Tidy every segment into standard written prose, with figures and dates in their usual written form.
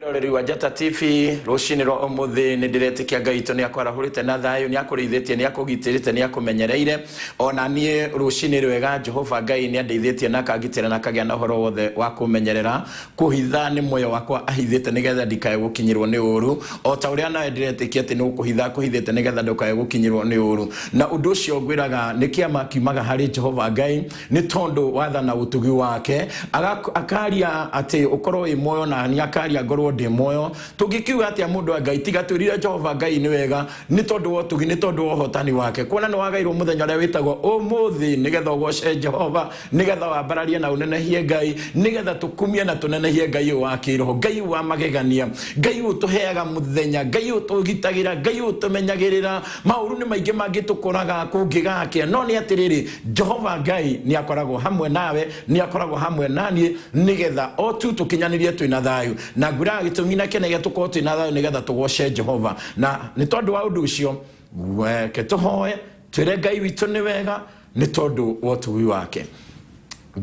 Mwĩroreri wa Njata TV, rũcinĩ rwa ũmũthĩ nĩ ndĩretĩkia Ngai witũ nĩ akwarahũrĩte na thayũ, nĩ akũrĩithĩtie, nĩ akũgitĩrĩte, nĩ akũmenyereire. Ona niĩ rũcinĩ rwega Jehova Ngai nĩ andeithĩtie na akangitĩra na akagĩa na ũhoro wothe wa kũmenyerera. Kũhitha nĩ muoyo wakwa ahithĩte nĩgetha ndikae gũkinyĩrwo nĩ ũru, o ta ũrĩa nawe ndĩretĩkia atĩ nĩ gũkũhitha akũhithĩte nĩgetha ndũkae gũkinyĩrwo nĩ ũru. Na ũndũ ũcio ngwĩraga nĩ kĩama kiumaga harĩ Jehova Ngai, Nĩ tondũ wa tha na ũtugi wake, akaria atĩ ũkorwo wĩ muoyo na niĩ akaria ngorwo ndĩ muoyo. Tũngĩkiuga atĩa mũndũ wa Ngai tiga twĩrire Jehova Ngai nĩ wega nĩ tondũ wa ũtugi, nĩ tondũ wa ũhotani wake. Kuona nĩ wagairwo mũthenya ũrĩa wĩtagwo ũmũthĩ nĩgetha ũgoce Jehova, nĩgetha wambararie na ũnenehie Ngai, nĩgetha tũkumie na tũnenehie Ngai ũyũ wa kĩroho, Ngai ũyũ wa magegania, Ngai ũyũ ũtũheaga mũthenya, Ngai ũyũ ũtũgitagĩra, Ngai ũyũ ũtũmenyagĩrĩra. Maũru nĩ maingĩ mangĩtũkoraga kũngĩgakĩa, no nĩ atĩrĩrĩ, Jehova Ngai nĩ akoragwo hamwe nawe, nĩ akoragwo hamwe naniĩ, nĩgetha o tu tũkinyanĩrie twĩ na thayũ. Na ngwĩraga gĩtũmi na kĩnene gĩa tũkorwo twĩ na thayũ nĩgetha tũgoce Jehova. Na nĩ tondũ wa ũndũ ũcio, reke tũhoe, twĩre Ngai witũ nĩ wega, nĩ tondũ wa ũtugi wake.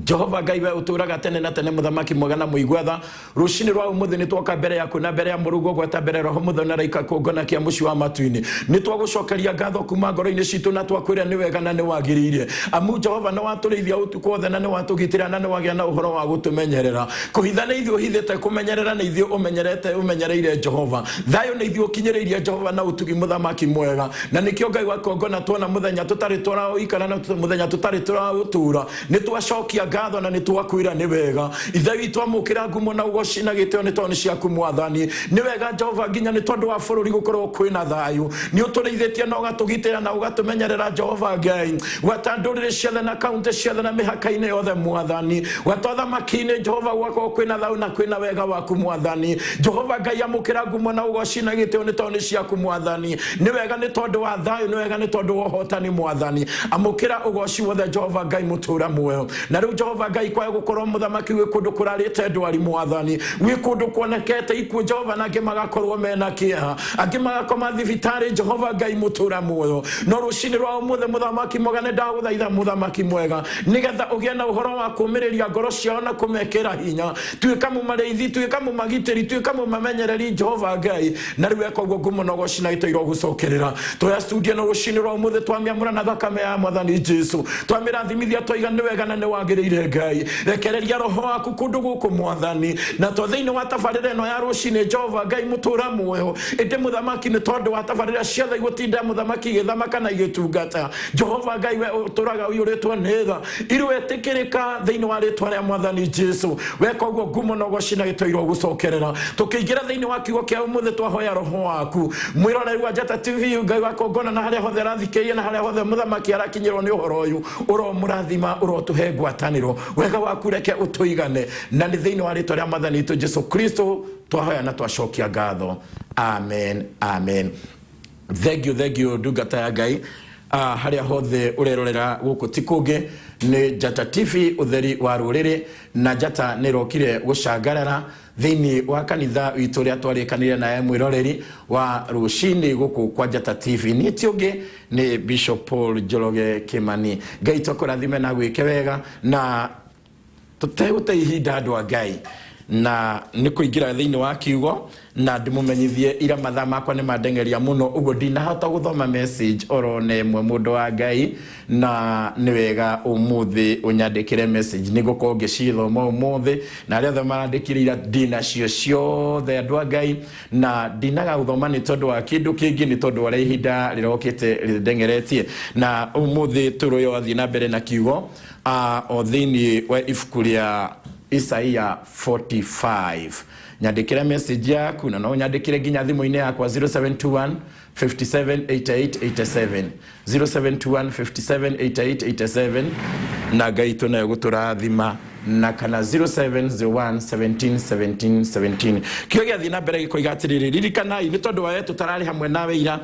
Jehova Ngai we ũtũraga tene na tene, mũthamaki mwega na mũigua tha, rũcinĩ rwa ũmũthĩ nĩ twoka mbere yaku na mbere ya mũrungu gwata mbere roho mũtheru na raika kũngana kĩa mũciĩ wa matu-inĩ. Nĩ twagũcokeria ngatho kuma ngoro-inĩ citũ na twakwĩra nĩ wega na nĩ wagĩrĩire, amu Jehova nĩ watũrĩithia ũtukũ wothe na nĩ watũgitĩra na nĩ wagĩa na ũhoro wa gũtũmenyerera. Kũhitha nĩ ithuĩ ũhithĩte, kũmenyerera nĩ ithuĩ ũmenyerete, ũmenyereire Jehova. Thayũ nĩ ithuĩ ũkinyĩrĩirie Jehova na ũtugi, mũthamaki mwega, na nĩkĩo Ngai wa kũngana tuona mũthenya tũtarĩ tũraũikara na mũthenya tũtarĩ tũraũtura. Nĩ twacokia ngatho na nĩ twakwĩra nĩ wega. Ithe witũ, amũkĩra ngumo na ũgoci na gĩtĩo nĩ tondũ nĩ ciaku Mwathani. Nĩ wega Jehova, nginya nĩ tondũ wa bũrũri gũkorwo kwĩna thayũ. Nĩ ũtũrĩithĩtie na ũgatũgitĩra na ũgatũmenyerera Jehova Ngai, gwata ndũrĩrĩ ciothe na kaunti ciothe na mĩhaka-inĩ yothe Mwathani, gwata ũthamaki-inĩ Jehova, gwakorwo kwĩna thayũ na kwĩna wega waku Mwathani. Jehova Ngai, amũkĩra ngumo na ũgoci na gĩtĩo nĩ tondũ nĩ ciaku Mwathani. Nĩ wega nĩ tondũ wa thayũ, nĩ wega nĩ tondũ wa ũhotani Mwathani. Amũkĩra ũgoci wothe Jehova Ngai mũtũra muoyo. Na rĩu Jehova Ngai, kwae gũkorwo mũthamaki gwĩ kũndũ kũrarĩte ndwari Mwathani, gwĩ kũndũ kuonekete ikuũ Jehova, na angĩ magakorwo mena kĩeha, angĩ magakoma thibitarĩ Jehova Ngai mũtũra muoyo. No rũcinĩ rwa ũmũthĩ mũthamaki mwega, nĩ ndagũthaitha mũthamaki mwega, nĩgetha ũgĩe na ũhoro wa kũmĩrĩria ngoro ciao na kũmekĩra hinya. Tuĩka mũmarĩithi, tuĩka mũmagitĩri, tuĩka mũmamenyereri Jehova Ngai. Na rĩu eka ũguo, ngumo na ũgoci na gĩtĩo irogũcokerera. Twoya studio ĩno rũcinĩ rwa ũmũthĩ, twamĩamũra na thakame ya Mwathani Jesu, twamĩrathimithia, twaiga nĩ wega na nĩ wagĩrĩire Ngai. Rekereria roho waku kũndũ gũkũ Mwathani, na to thĩinĩ wa tabarĩra ĩno ya rũcinĩ Jehova Ngai mũtũra muoyo, ĩndĩ mũthamaki nĩ tondũ wa tabarĩra ciothe igũtinda mũthamaki igĩthamaka na igĩtungata. Jehova Ngai, we ũtũraga ũiyũrĩtwo nĩ tha, irwetĩkĩrĩka thĩinĩ wa rĩtwa rĩa Mwathani Jesu. Weka ũguo, ngumo na ũgoci na gĩtĩo irogũcokerera. Tũkĩingĩra thĩinĩ wa kiugo kĩa ũmũthĩ, twahoya roho waku. Mwĩroreri wa Njata TV, Ngai wa kũngona na harĩa hothe arathikĩrĩria na harĩa hothe mũthamaki arakinyĩrwo nĩ ũhoro ũyũ, ũromũrathima, ũrotũhe ngwatanĩro, wega waku reke ũtũigane, na nĩ thĩinĩ wa rĩtwa rĩa Mwathani witũ Jesu Kristo twahoya na twacokia ngatho, amen, amen. Thank you, thank you, ndungata ya Ngai. Harĩa hothe ũrerorera gũkũ ti kũngĩ nĩ Njata TV, ũtheri wa rũrĩrĩ, na Njata nĩ ĩrokire gũcangarara thĩinĩ wa kanitha witũ ũrĩa twarĩkanire naye mwĩroreri wa rũcinĩ gũkũ kwa Njata TV. Niĩ ti ũngĩ nĩ Bishop Paul Njoroge Kĩmani. Ngai tũkũrathime na gwĩke wega, na tũtegũte ihinda andũ a Ngai na nĩ kũingĩra thĩinĩ wa kiugo, na ndĩmũmenyithie ira mathaa makwa nĩ mandengeria mũno, ũguo ndinahota gũthoma message oro na ĩmwe mũndũ wa Ngai, na nĩ wega ũmũthĩ ũnyandĩkĩre message, nĩ ngũkorwo ngĩcithoma ũmũthĩ, na arĩa othe marandĩkire ira ndinacio ciothe andũ a Ngai, na ndinaga gũthoma nĩ tondũ wa kĩndũ kĩngĩ, nĩ tondũ wa ũrĩa ihinda rĩrokĩte rĩndengeretie. Na ũmũthĩ tũrũyo athiĩ na mbere na kiugo o thĩinĩ wa ibuku rĩa Isaia 45. Nyandĩkĩre message yaku, na no ũnyandĩkĩre nginya thimũ-inĩ yakwa 0721 57 88 87, 0721 57 88 87, na Ngai itũ nayo gũtũrathima, na kana 0701 17 17 17. Kĩo gĩathiĩ na mbere gĩkoiga atĩrĩrĩ, ririkanai nĩ tondũ wa we tũtararĩ hamwe nawe ira,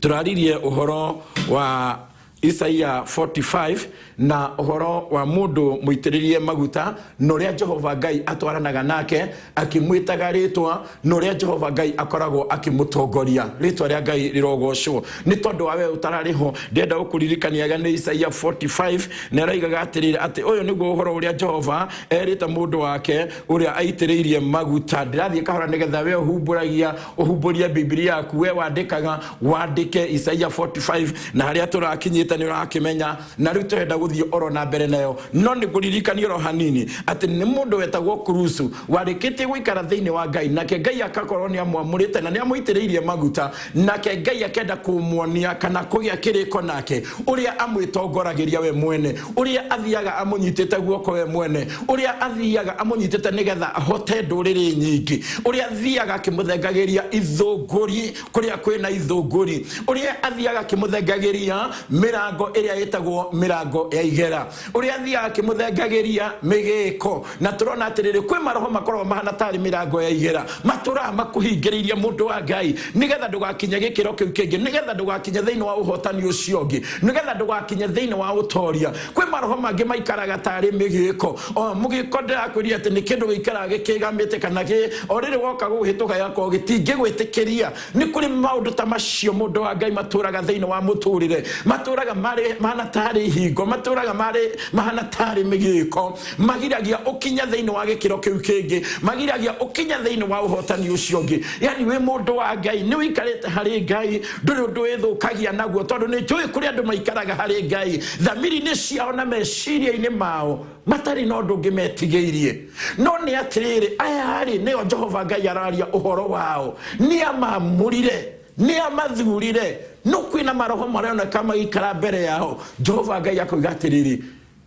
tũraririe ũhoro wa Isaia 45 na ũhoro wa mũndũ mũitĩrĩrie maguta na ũrĩa Jehova Ngai atwaranaga nake akĩmwĩtaga rĩtwa na ũrĩa Jehova Ngai akoragwo akĩmũtongoria. Rĩtwa rĩa Ngai rĩrogocwo. Nĩ tondũ wa we ũtararĩ ho, ndĩrenda gũkũririkaniaga nĩ Isaia 45 na ĩroigaga atĩrĩrĩ atĩ ũyũ nĩguo ũhoro ũrĩa Jehova erĩte mũndũ wake ũrĩa aitĩrĩirie maguta. Ndĩrathiĩ kahora nĩgetha we ũhumbũragia ũhumbũrie Bibilia yaku, we wandĩkaga wandĩke Isaia 45 na harĩa tũrakinyĩte nĩ ũrakĩmenya, na rĩu tũrenda gũthiĩ oro na mbere nayo. No nĩ ngũririkania oro hanini atĩ nĩ mũndũ wetagwo Kurusu warĩkĩtie gũikara thĩinĩ wa Ngai, nake Ngai akakorwo nĩ amwamũrĩte na nĩ amũitĩrĩirie maguta, nake Ngai akenda kũmuonia kana kũgĩa kĩrĩko nake, ũrĩa amwĩtongoragĩria we mwene, ũrĩa athiaga amũnyitĩte guoko we mwene, ũrĩa athiaga amũnyitĩte nĩgetha ahote ndũrĩrĩ nyingĩ, ũrĩa athiaga akĩmũthengagĩria ithũngũri kũrĩa kwĩna ithũngũri, ũrĩa athiaga akĩmũthengagĩria mĩrango ĩrĩa ĩtagwo mĩrango ya igera, ũrĩa athiaga akĩmũthengagĩria mĩgĩko. Na tũrona atĩrĩrĩ, kwĩ maroho makoragwo mahana tarĩ mĩrango ya igera, matũraga makũhingĩrĩirie mũndũ wa Ngai nĩgetha ndũgakinye gĩkĩro kĩu kĩngĩ, nĩgetha ndũgakinye thĩinĩ wa ũhotani ũcio ũngĩ, nĩgetha ndũgakinye thĩinĩ wa ũtoria. Kwĩ maroho mangĩ maikaraga tarĩ mĩgĩko. O mũgĩko ndĩrakwĩrire atĩ nĩ kĩndũ gĩikaraga gĩkĩgamĩte kana gĩ o rĩrĩ woka gũhĩtũka gĩgakorwo gĩtingĩgwĩtĩkĩria. Nĩ kũrĩ maũndũ ta macio mũndũ wa Ngai matũraga thĩinĩ wa mũtũrĩre, matũraga marĩ mahana tarĩ ihingo, matũraga marĩ mahana tarĩ mĩgĩko, magiragia ũkinye thĩinĩ wa gĩkĩro kĩu kĩngĩ, magiragia ũkinye thĩinĩ wa ũhotani ũcio ũngĩ. Yani wĩ mũndũ wa Ngai, nĩ ũikarĩte harĩ Ngai, ndũrĩ ũndũ wĩthũkagia naguo, tondũ nĩ njũĩ kũrĩ andũ maikaraga harĩ Ngai, thamiri-inĩ ciao na meciria-inĩ mao matarĩ na ũndũ ũngĩ metigĩirie. No nĩ atĩrĩrĩ, aya-rĩ nĩo Jehova Ngai araria ũhoro wao, nĩ amamũrire, nĩ amathurire, no kwĩna maroho maroneka magĩikara mbere yao. Jehova Ngai akoiga atĩrĩrĩ,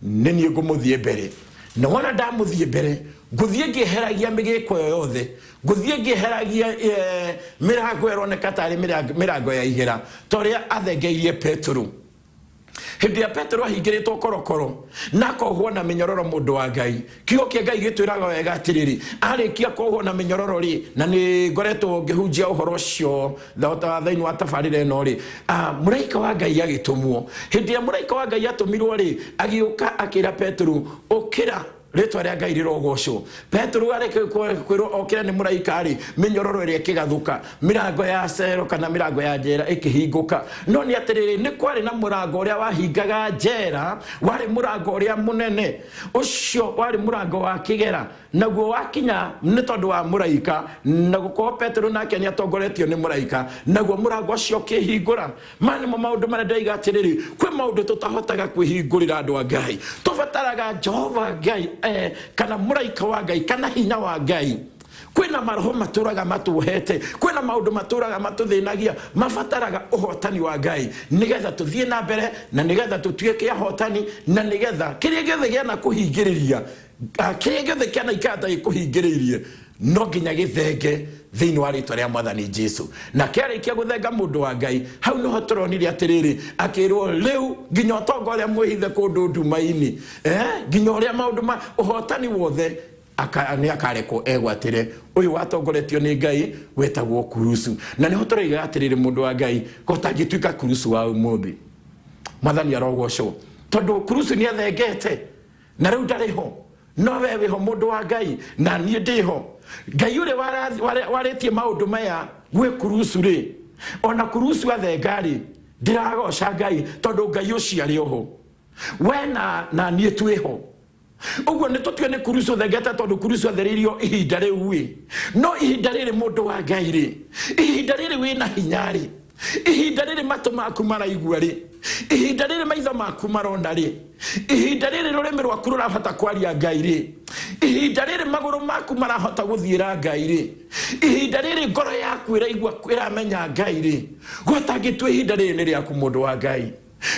nĩ niĩ ngũmũthiĩ mbere, na wona ndamũthiĩ mbere ngũthiĩ ngĩeheragia mĩgĩko ĩyo yothe, ngũthiĩ ngĩeheragia mĩrango ĩroneka tarĩ mĩrango ya igera, ta ũrĩa athengeirie Petero. Hĩndĩ ĩrĩa Petero ahingĩrĩtwo korokoro na akohwo na mĩnyororo, mũndũ wa Ngai, kiugo kĩa Ngai gĩtwĩraga wega atĩrĩrĩ, arĩkia kuohwo na mĩnyororo rĩ, na nĩ ngoretwo ngĩhunjia ũhoro ũcio thĩinĩ wa tabarĩra ĩno rĩ, mũraika wa Ngai agĩtũmwo. Hĩndĩ ĩrĩa mũraika wa Ngai atũmirwo rĩ, agĩũka akĩra Petero, ũkĩra. Rĩtwa rĩa Ngai rĩrogocwo. Petero arĩkia kwĩrwo okĩre nĩ mũraika rĩ, mĩnyororo ĩrĩa ĩkĩgathũka, mĩrango ya cero kana mĩrango ya njera ĩkĩhingũka. No nĩ atĩrĩrĩ, nĩ kwarĩ na mũrango ũrĩa wahingaga njera, warĩ mũrango ũrĩa mũnene. Ũcio warĩ mũrango wa kĩgera, naguo wakinya nĩ tondũ wa mũraika, na gũkorwo Petero nake nĩ atongoretio nĩ mũraika, naguo mũrango ũcio ũkĩhingũra. Maya nĩmo maũndũ marĩa ndĩroiga atĩrĩrĩ, kwĩ maũndũ tũtahotaga kwĩhingũrĩra andũ a Ngai. Tũbataraga Jehova Ngai kana mũraika wa Ngai kana hinya wa Ngai. Kwĩna maroho matũraga matuohete, kwĩna maũndũ matũraga matũthĩnagia, mabataraga ũhotani wa Ngai nĩgetha tũthiĩ na mbere na nĩgetha tũtuĩke ahotani na nĩgetha kĩrĩa gĩothe gĩana kũhingĩrĩria, kĩrĩa gĩothe kĩanaikara ta gĩkũhingĩrĩirie no nginya gĩthenge thĩinĩ wa rĩtwa rĩa Mwathani Jesu. Na kĩarĩkia gũthenga mũndũ wa Ngai, hau nĩho tũronire atĩrĩrĩ, akĩrwo rĩu nginya ũtonga ũrĩa mwĩhithe kũndũ nduma-inĩ, nginya ũrĩa maũndũ ma ũhotani wothe nĩ akarekwo egwatĩre. Ũyũ watongoretio nĩ Ngai wetagwo Kurusu. Na nĩho tũroiga atĩrĩrĩ, mũndũ wa Ngai, gũtangĩtuĩka Kurusu wa ũmũthĩ, Mwathani arogocwo, tondũ Kurusu nĩ athengete na rĩu ndarĩ ho, no we wĩho mũndũ wa Ngai na niĩ ndĩho. Ngai ũrĩa warĩtie maũndũ maya gwĩ Kurusu rĩ, ona Kurusu athenga rĩ, ndĩragoca Ngai tondũ Ngai ũcio arĩ oho, we na niĩ twĩho. Ũguo nĩ tũtue nĩ Kurusu thengete tondũ Kurusu athereirio ihinda rĩu ĩ, no ihinda rĩrĩ mũndũ wa Ngai rĩ, ihinda rĩrĩ wĩna hinya rĩ, ihinda rĩrĩ matũ maku maraigua rĩ, ihinda rĩrĩ maitho maku marona rĩ, ihinda rĩrĩ rũrĩmĩ rwaku rũrahota kwaria Ngai rĩ, ihinda rĩrĩ magũrũ maku marahota gũthiĩra Ngai rĩ, ihinda rĩrĩ ngoro yaku ĩraigua ĩramenya Ngai rĩ, gwatangĩtua ihinda rĩrĩ nĩ rĩaku mũndũ wa Ngai,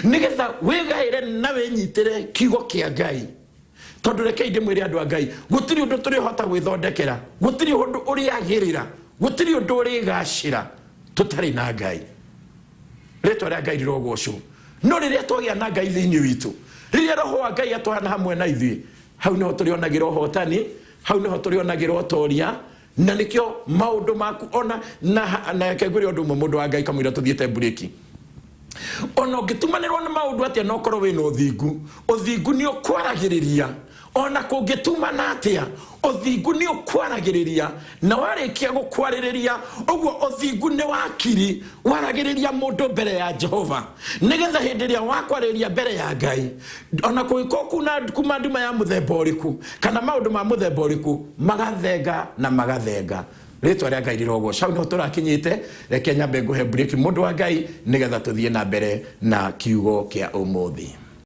nĩgetha wĩgaĩre na wĩnyitĩre kiugo kĩa Ngai. Tondũ rekei ndĩmwĩre andũ a Ngai, gũtirĩ ũndũ tũrĩhota gwĩthondekera, gũtirĩ ũndũ ũrĩagĩrĩra, gũtirĩ ũndũ ũrĩgacĩra tũtarĩ na Ngai. Rĩtwa rĩa Ngai rĩrogocwo. No rĩrĩa twagĩa na Ngai thĩinĩ witũ, rĩrĩa Roho wa Ngai atwarana hamwe na ithuĩ, hau nĩho tũrĩonagĩra ũhotani, hau nĩho tũrĩonagĩra ũtoria, na nĩkĩo maũndũ maku ona na reke ngwĩre ũndũ ũmwe mũndũ wa Ngai kamũira tũthiĩte mburĩki. Ona ũngĩtumanĩrwo nĩ maũndũ atĩa, na ũkorwo wĩna ũthingu, ũthingu nĩ ũkwaragĩrĩria. Ona kũngĩtumana atĩa, ũthingu nĩ ũkwaragĩrĩria, na warĩkia gũkwarĩrĩria ũguo, ũthingu nĩ wakiri waragĩrĩria mũndũ mbere ya Jehova, nĩgetha hĩndĩ ĩrĩa wakwarĩrĩria mbere ya Ngai, ona kũngĩkorwo kuma nduma ya mũthemba ũrĩkũ kana maũndũ ma mũthemba ũrĩkũ, magathenga na magathenga. Rĩtwa rĩa Ngai rĩrogocwo. Hau nĩho tũrakinyĩte. Reke nyambe ngũhe break, mũndũ wa Ngai, nĩgetha tũthiĩ na mbere na kiugo kĩa ũmũthĩ.